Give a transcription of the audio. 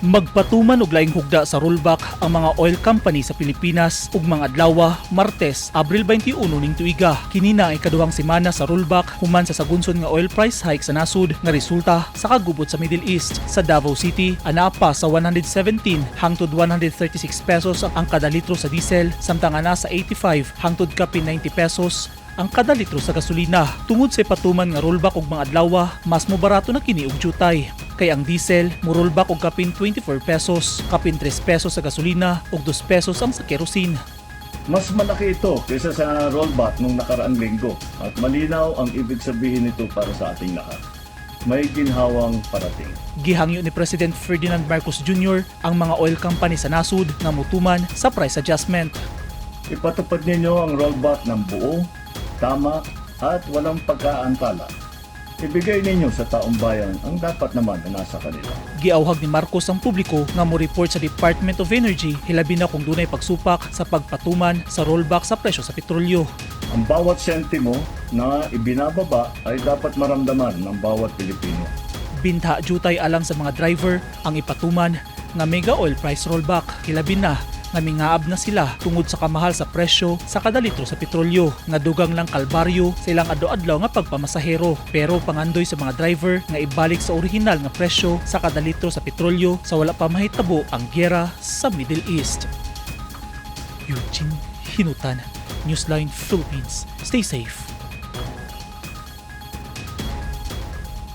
Magpatuman og laing hugda sa rollback ang mga oil company sa Pilipinas ug mga adlaw, Martes, Abril 21 ning tuiga. Kini na ang ikaduhang semana sa rollback human sa sagunson nga oil price hike sa nasud nga resulta sa kagubot sa Middle East. Sa Davao City, anaa pa sa 117 hangtod 136 pesos ang kada litro sa diesel, samtang ana sa 85 hangtod kapin 90 pesos ang kada litro sa gasolina. Tungod sa ipatuman nga rollback og mga adlaw, mas mobarato na kini og jutay. Kay ang diesel, mo-rollback og kapin 24 pesos, kapin 3 pesos sa gasolina ug 2 pesos ang sa kerosene. Mas malaki ito kaysa sa rollback nung nakaraang linggo at malinaw ang ibig sabihin nito para sa ating lahat. May ginhawang parating. Gihangyo ni President Ferdinand Marcos Jr. ang mga oil company sa nasud nga mutuman sa price adjustment. Ipatupad ninyo ang rollback ng buo, tama at walang pagkaantala. Ibigay ninyo sa taong bayan ang dapat naman na nasa kanila. Giawhag ni Marcos ang publiko nga mo-report sa Department of Energy, hilabi na kung dunay pagsupak sa pagpatuman sa rollback sa presyo sa petrolyo. Ang bawat sentimo na ibinababa ay dapat maramdaman ng bawat Pilipino. Binta jutay alang sa mga driver ang ipatuman nga mega oil price rollback, hilabi na nga mingaab na sila tungod sa kamahal sa presyo sa kada litro sa petrolyo nga dugang lang kalbaryo sa ilang adlaw-adlaw nga pagpamasahero. Pero pangandoy sa mga driver nga ibalik sa orihinal nga presyo sa kada litro sa petrolyo sa wala pa mahitabo ang giyera sa Middle East. Eugene Hinutan, Newsline Philippines. Stay safe.